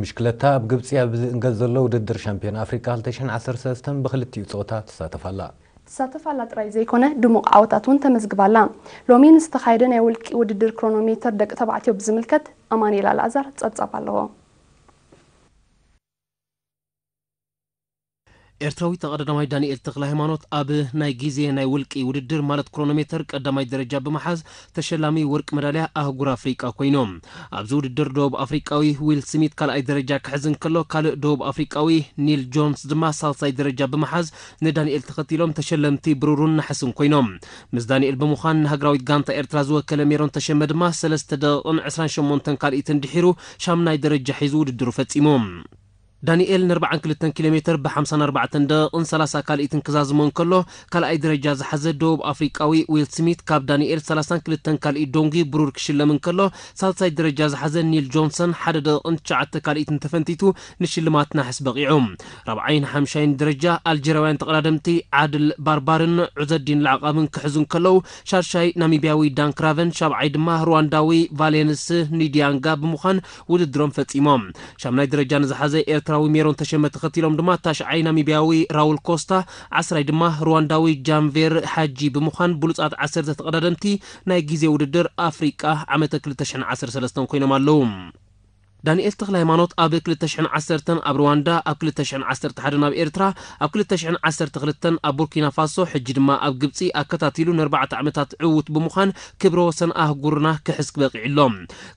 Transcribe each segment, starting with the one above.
ብሽክለታ ኣብ ግብጺ ኣብ ዝእንገድ ዘሎ ውድድር ሻምፒዮን ኣፍሪቃ ክልተ ሽሕን ዓሰርተ ሰለስተን ብክልቲኡ ጾታ ትሳተፍ ኣላ። ትሳተፍ ኣላ ጥራይ ዘይኮነ ድሙቕ ዓወታት እውን ተመዝግብ ኣላ። ሎሚ ንዝተኻየደ ናይ ውልቂ ውድድር ክሮኖሜተር ደቂ ተባዕትዮ ብዝምልከት ኣማኑኤል ኣልኣዛር ጸብጻብ ኣለዎ። ኤርትራዊ ተቐዳዳማይ ዳንኤል ተኽለሃይማኖት ኣብ ናይ ግዜ ናይ ውልቂ ውድድር ማለት ክሮኖሜተር ቀዳማይ ደረጃ ብምሓዝ ተሸላሚ ወርቂ መዳልያ ኣህጉር ኣፍሪቃ ኮይኑ። ኣብዚ ውድድር ደቡብ ኣፍሪቃዊ ዊል ስሚት ካልኣይ ደረጃ ክሕዝ እንከሎ ካልእ ደቡብ ኣፍሪቃዊ ኒል ጆንስ ድማ ሳልሳይ ደረጃ ብምሓዝ ንዳንኤል ተኸቲሎም ተሸለምቲ ብሩሩን ነሓስን ኮይኖም። ምስ ዳንኤል ብምዃን ንሃገራዊት ጋንታ ኤርትራ ዝወከለ ሜሮን ተሸመ ድማ ሰለስተ ደቂቕን ዕስራን ሸሞንተን ካልኢትን ድሒሩ ሻምናይ ደረጃ ሒዙ ውድድሩ ፈጺሙ። ዳንኤል ንኣርባዓን ክልተን ኪሎ ሜተር ብሓምሳን ኣርባዕተን ደቂቕን ሰላሳ ካልኢትን ክዛዝሞ እንከሎ ካልኣይ ደረጃ ዝሓዘ ደቡብ ኣፍሪቃዊ ዊል ስሚት ካብ ዳንኤል ሰላሳን ክልተን ካልኢት ዶንጊ ብሩር ክሽለም እንከሎ ሳልሳይ ደረጃ ዝሓዘ ኒል ጆንሰን ሓደ ደቂቕን ትሽዓተ ካልኢትን ተፈንቲቱ ንሽልማት ናሕስ በቒዑ። ራብዓይን ሓምሻይን ደረጃ ኣልጀርያውያን ተቐዳደምቲ ዓድል ባርባርን ዑዘዲን ላዕቃብን ክሕዙ እንከለዉ ሻድሻይ ናሚብያዊ ዳን ክራቨን ሻብዓይ ድማ ሩዋንዳዊ ቫሌንስ ኒዲያንጋ ብምዃን ውድድሮም ፈጺሞም። ሻምናይ ደረጃ ንዝሓዘ ኤርትራዊ ሜሮን ተሸመ ተኸቲሎም ድማ ታሽዓይ ናሚብያዊ ራውል ኮስታ፣ ዓስራይ ድማ ሩዋንዳዊ ጃንቬር ሓጂ ብምዃን ብሉጻት ዓሰርተ ተቐዳደምቲ ናይ ግዜ ውድድር ኣፍሪቃ ዓመተ ክልተ ሽሕን ዓሰርተ ሰለስተን ኮይኖም ኣለዉ። ዳንኤል ተኽለሃይማኖት ኣብ ክልተ ሽሕን ዓሰርተን ኣብ ሩዋንዳ፣ ኣብ ክልተ ሽሕን ዓሰርተ ሓደን ኣብ ኤርትራ፣ ኣብ ክልተ ሽሕን ዓሰርተ ክልተን ኣብ ቡርኪና ፋሶ፣ ሕጂ ድማ ኣብ ግብጺ ኣከታቲሉ ንኣርባዕተ ዓመታት ዕዉት ብምዃን ክብረ ወሰን ኣህጉርና ክሕዝ በቒዑ ኣሎ።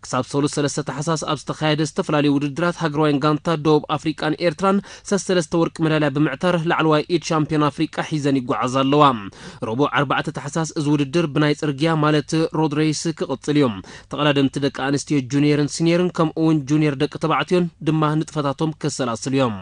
ክሳብ ሰሉስ ሰለስተ ታሕሳስ ኣብ ዝተኻየደ ዝተፈላለዩ ውድድራት ሃገራውያን ጋንታ ደቡብ ኣፍሪቃን ኤርትራን ሰሰለስተ ወርቂ መዳልያ ብምዕታር ላዕለዋይ ኢድ ሻምፒዮን ኣፍሪቃ ሒዘን ይጓዓዛ ኣለዋ። ረቡዕ ኣርባዕተ ታሕሳስ እዚ ውድድር ብናይ ጽርግያ ማለት ሮድ ሬስ ክቕጽል እዩ። ተቐዳደምቲ ደቂ ኣንስትዮ ጁኒየርን ሲኒየርን ከምኡ እውን ጁኒየር ደቂ ተባዕትዮን ድማ ንጥፈታቶም ከሰላስሉ እዮም።